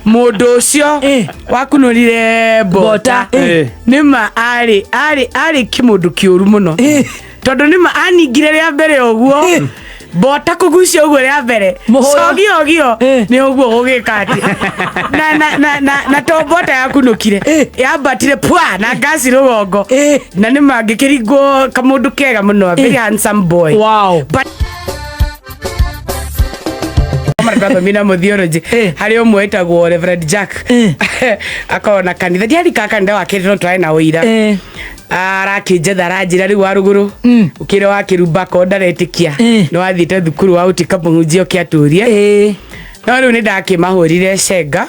Mũndũ ũcio wakunũrire mbota Mbota, nĩma arĩ arĩ arĩ kĩmũndũ kĩũru mũno, tondũ nĩma aningire rĩa mbere ũguo, mbota kũgucia ũguo rĩa mbere. Mũhũyũ. Cogio nĩ ũguo gũgĩka atĩ na na na na na to mbota yakunũkire, yambatire pwa na ngasi rũgongo. Na nĩma ngĩkĩringwo kamũndũ kega mũno, a very handsome boy. But twathomire na mũthiorojĩ harĩ ũmwe wĩtagwo Reverend Jack, akorwo na kanitha, ndiarika kanitha wake no twarĩ na ũira. Arakĩnjetha, aranjĩra rĩu wa rũgũrũ ũkĩre wa kĩrumba ko ndaretĩkia nĩ wathiĩte thukuru wa ũtuĩka mũhunjia ũkĩatũrie. No rĩu nĩ ndakĩmahũrire cenga,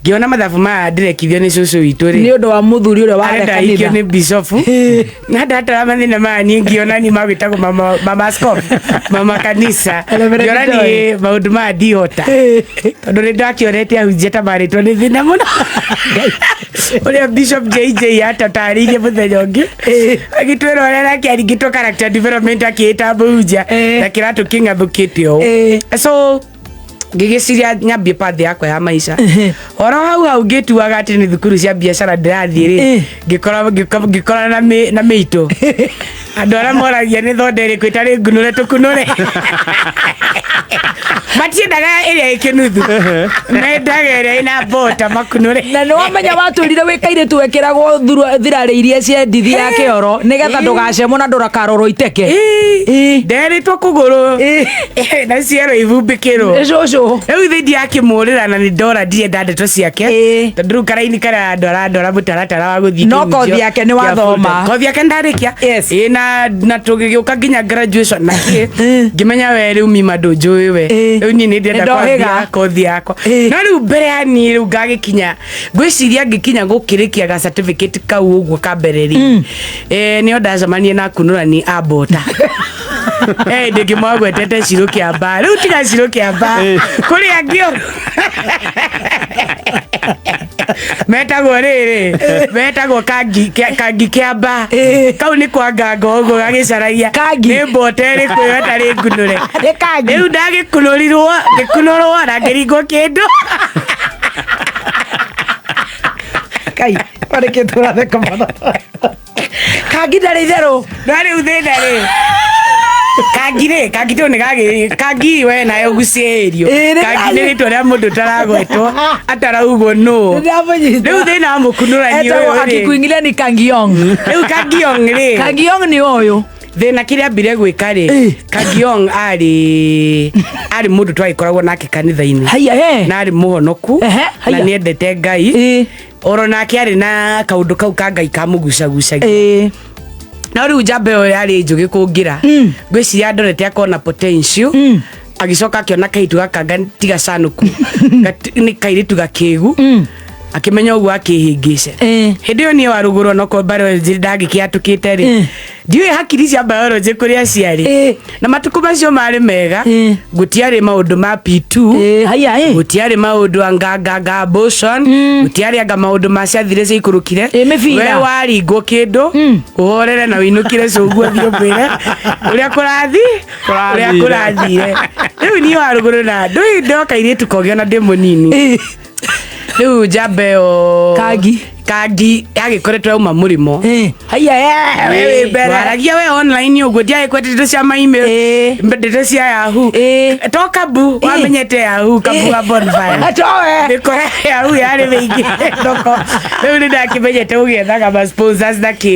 ngĩona mathabu maya ndĩrekithio nĩ cũcũ witũ rĩ. Nĩ ũndũ wa mũthuri ũrĩa warĩa arenda aikio kanitha. Nĩ bishofu na ndatara mathĩna maya niĩ ngĩona ni magwĩtagwo mama, mama askofu, mama kanisa. Reverend Ngĩona Joy. niĩ maũndũ maya ndihota, tondũ nĩ ndakĩonete ahunjia ta marĩtwo nĩ thĩna mũno ũrĩa Bishop JJ atatarĩirie mũthenya ũngĩ, agĩtwĩra ũrĩa arakĩaringĩtwo character development akĩĩta mũhunjia na kĩratũ kĩng'athũkĩte ũũ. So ngĩgĩciria nyambie path yakwa ya maica oro hau hau, ngĩtuaga atĩ nĩ thukuru cia biacara ndĩrathiĩ rĩ. Ngĩkora na mĩitũ andũ arĩa moragia nĩ thonda ĩrĩkũ ĩtarĩ ngunũre tũkunũre, matiendaga ĩrĩa ĩkĩnuthu, mendaga ĩrĩa ĩna mbota makunũre. Na nĩ wamenya watũrire wĩ kairĩtu wekĩragwo thirarĩ iria cia ndithi ya kĩoro nĩgetha ndũgacemwo na ndũrakarorwo iteke. Nderĩtwo kũgũrũ na ciero ihumbĩkĩrwo. Nĩ cũcũ. Rĩu ithe ndiakĩmũrĩra na nĩ ndora ndirenda ndeto ciake, tondũ rĩu karaini karĩa andwara ndwara mũtaratara wa gũthiĩ No kĩhunjio kothi yake nĩ kĩa wathoma. full time. Kothi yake ndarĩkia. Ĩĩ, na tũgĩgĩũka nginya graduation na kĩ, ngĩmenya we rĩu mima ndũnjũĩ we. Rĩu niĩ nĩ ndĩrenda Nĩ ndohĩga. kwambia kothi yakwa. No rĩu mbere ya niĩ rĩu ngagĩkinya, ngwĩciria ngĩkinya gũkĩrĩkia ga certificate kau ũguo ka mbere rĩ, nĩo ndacemanie na akunũrani a mbota. Ndĩngĩmwagwetete Cirũ Kĩamba, rĩu tiga Cirũ Kĩamba, kũrĩ angĩ o metagwo rĩrĩ, metagwo Kangi Kangi Kĩamba. Kau nĩ kwanganga ũguo gagĩcaragia Kangi. nĩ mbota ĩrĩkũ ĩyo ĩtarĩ ngunũre. Nĩ Kangi. Rĩu ndagĩkunũrirwo, ngĩkunũrwo na ngĩringwo kĩndũ. Kai marĩkĩtwo ũratheka mũno. Kangi ndarĩ itherũ. No rĩu thĩna rĩ, Kangi rĩ, Kangi tũ nĩ gagĩ Kangi we nawe ũgucĩrĩrio. Ĩ, nĩ Kangi nĩ gagĩ- rĩtwa rĩa mũndũ ũtaragwetwo, ataraugwo nũ. Nĩndamũnyita. Rĩu thĩna wa mũkunũrani Etagwo ũyũ rĩ, akikuingilia ni Kangiong. Rĩu Kangiong rĩ, Kangiong nĩ ũyũ. Thĩna kĩrĩa ambire gwĩka rĩ, Kangiong arĩ mũndũ twagĩkoragwo nake kanitha-inĩ Haiya he. na arĩ mũhonoku Ehe, na haiya. nĩendete Ngai. Oro nake arĩ na kaũndũ kau ka Ngai kamũgucagucagia. No rĩu njamba ĩyo yarĩ njũgĩ kũngĩra, ngwĩciria ndorete akona potential, agĩcoka akĩona kairĩtu gaka ti gacanũku, nĩ kairĩtu gakĩgu, akĩmenya ũguo akĩhĩngĩca. Hĩndĩ ĩyo niĩ wa rũgũrũ onokorwo biology ndangĩkĩatũkĩte rĩ, ndiũĩ hakiri cia biology kũrĩa ciarĩ. Na matukũ macio marĩ mega, gũtiarĩ maũndũ ma P2. Haiya ĩ. Gũtiarĩ maũndũ anganganga abortion, gũtiarĩ anga maũndũ ma ciathire ciaikũrũkire. Mĩbira. We waringwo kĩndũ ũhorere na ũinũkire cũguo, thiĩ ũmwĩre ũrĩa kũrathi, ũrĩa Kũrathire. Kũrathire. Rĩu niĩ wa rũgũrũ na ndũĩ ndoka irĩtu kogĩa na ndĩ mũnini. Rĩu njamba ĩyo Kangi. Kangi yagĩkoretwo yauma mũrĩmo. Haiya eh, we wĩ mbere. Waragia we online ũguo, ndiagĩkwete ndeto cia ma email, ndeto cia Yahoo. To kabu wamenyete Yahoo, kabu wa Bonfire. Towe. Mĩkora Yahoo yarĩ mĩingĩ thoko. Rĩu nĩ ndakĩmenyete gũgĩethaga ma sponsors na kĩ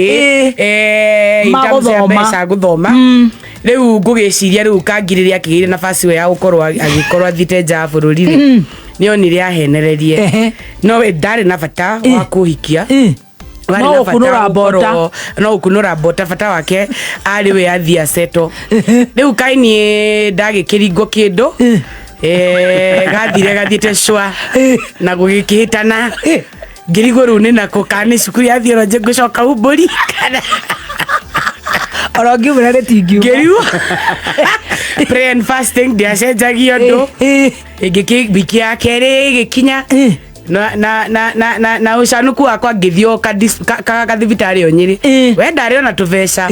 in terms ya Magũthoma. mbeca gũthoma. Rĩu ngũgĩciria rĩu Kangi rĩrĩa akĩgĩire nafasi ĩyo ya gũkorwo agĩkorwo athiĩte nja wa bũrũri rĩ, nĩ onire ahenererie. No we ndarĩ na bata wa kũhikia. Warĩ No na bata gũkunũra wa mbota. No gũkunũra mbota, bata wake arĩ we athiĩ aceto. Rĩu kainiĩ ndagĩkĩringwo kĩndũ, gathire gathiĩte cwa na gũgĩkĩhĩtana, ngĩrigwo rĩu nĩ nako kana nĩ cukuru ya theology ngũcoka umbũri kana Oro ngiumĩra rĩtingiuma. Ngĩrigwo prayer and fasting ndiacenjagia ũndũ. Ĩngĩkĩ wiki ya kerĩ ĩgĩkinya. Na ũcanuku wakwa ngĩthiĩ o gathibitarĩ o Nyĩrĩ. We ndarĩ ona tũbeca.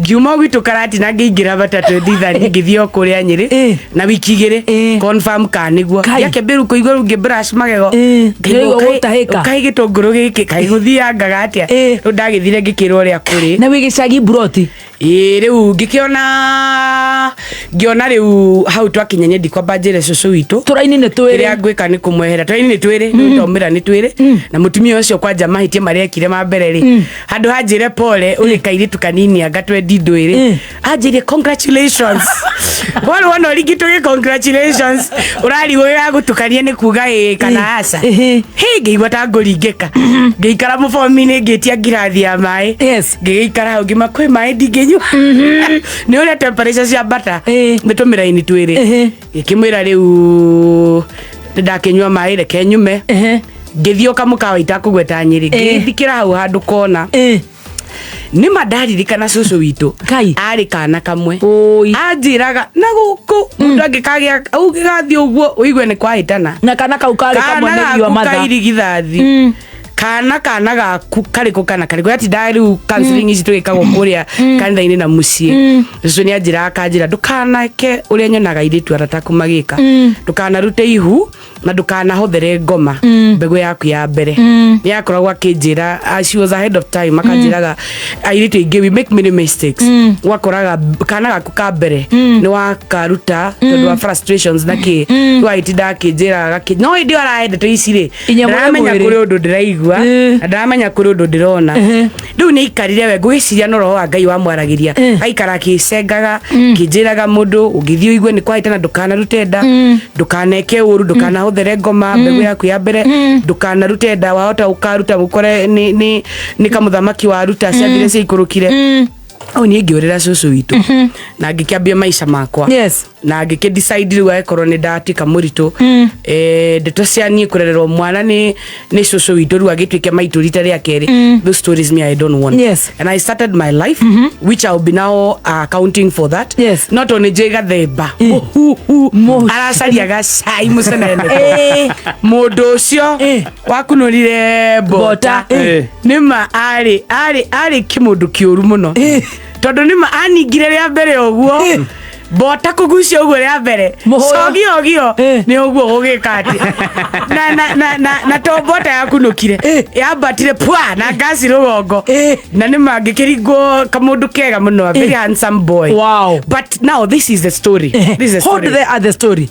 Ngiuma gwitũ Karatina, ngĩingĩra matatũ ndithari, ngĩthiĩ o kũrĩa Nyĩrĩ. Na wiki 2 confirm ka nĩguo. Kai. Ngĩakĩambia rĩu kũigua rĩu ngĩ brush magego. Ngaigua Nĩũigua gũtahĩka. Kaĩ gĩtũngũrũ gĩkĩ kaĩ gũthiangaga atĩa? Rĩu ndagĩthire ngĩkĩrwo ũrĩa kũrĩ. Na wĩ gĩcagi mburoti? Ĩĩ, rĩu ngĩkĩona, ngĩona rĩu hau twakinya nyendi kwamba njĩre cũcũ witũ. Tũraini nĩ twĩrĩ. Kĩrĩa ngwĩka nĩ kũmwehera. Tũraini nĩ twĩrĩ, rĩu ndaumĩra nĩ twĩrĩ. Na mũtumia ũcio kwanja mahĩtia marĩa ekire ma mbere rĩ, handũ hanjĩre pole ũrĩ kairĩtu kanini anga twendi ndwĩrĩ, anjĩire congratulations. Wona wona ũringitwo gĩ congratulations, ũrarigwo gĩgagũtukania nĩ kuga ĩĩ kana aca. Hĩ, ngĩigua ta ngũringĩka. Ngĩikara mũbomi-inĩ, ngĩtia ngirathi ya maĩ. Ngĩgĩikara hau ngĩma kwĩ maĩ ndingĩnyua nĩ ũrĩa temperature ciambata. Nĩ tũmĩraini twĩrĩ. Ngĩkĩmwĩra rĩu nĩ ndakĩnyua maĩ, reke nyume. Ngĩthiĩ o kamũkawa itakũgweta Nyĩrĩ. Ngĩgĩthikĩra hau handũ kona. Nĩma ndaririkana cũcũ witũ. Kai. Arĩ kana kamwe. Ũi. Anjĩraga na gũkũ mũndũ angĩkagĩa ũngĩgathiĩ ũguo ũigue nĩ kwahĩtana. Na kana kau karĩ kamwe Kana nĩ riua gaku matha. kairigithathi, kana gaku karĩkũ, kana karĩkũ yatindaga rĩu counseling ici tũgĩkagwo kũrĩa kanitha-inĩ na mũciĩ. Cũcũ nĩ anjĩraga akanjĩra, "Ndũkaneke ũrĩa nyonaga airĩtu arata aku magĩka, ndũkanarute ihu na ndũkanahũthĩre ngoma mbegũ yaku ya mbere." Nĩ akoragwo akĩnjĩra, she was ahead of time, akanjĩraga airĩtu aingĩ we make many mistakes, ũgakoraga kana gaku ka mbere nĩ wakaruta tondũ wa frustrations na kĩ. Rĩu agĩtinda akĩnjĩra no hĩndĩ ĩyo arahe ndeto ici rĩ, Inyamũ ndaramenya mwĩrĩ. kũrĩ ũndũ ndĩraigua na ndaramenya kũrĩ ũndũ ndĩrona. Rĩu nĩ aikarire we, ngũgĩciria no roho wa Ngai wamwaragĩria. Aikara akĩcengaga kĩnjĩraga mũndũ ũngĩthiĩ ũigue nĩ kwahĩtana, ndũkanarute nda, ndũkaneke ũru, ndũkanahũthĩre ngoma mbegũ yaku ya mbere, ndũkanarute nda. Wahota ũkaruta ũkore nĩ kamũthamaki waruta ciathire ciaikũrũkire. Au niĩ ngĩũrĩra cũcũ witũ na ngĩkĩambia maica makwa. Na ngĩkĩ decide rĩu angĩkorwo nĩ ndatuĩka mũritũ, ndeto cia niĩ kũrererwo mwana nĩ cũcũ witũ rĩu agĩtuĩke maitũ rita rĩa kerĩ, those stories me I don't want. And I started my life, which I'll be now accounting for that. No tondũ nĩ njũĩ gathemba mũhuhu aracaria gacai mũcenene. Mũndũ ũcio wakunũrire mbota. Mbota. Nĩma arĩ kĩmũndũ kĩũru mũno, tondũ nĩma aningire rĩa mbere ũguo mbota kũgucia ũguo rĩa mbere. Mũhũyũ. Cogio nĩ ũguo gũgĩka atĩ na to mbota yakunũkire, yambatire pwa na ngasi rũgongo. Na nĩma ngĩkĩringwo kamũndũ kega mũno, a very handsome boy. But now this is the story, this is the Hold story. there at the story.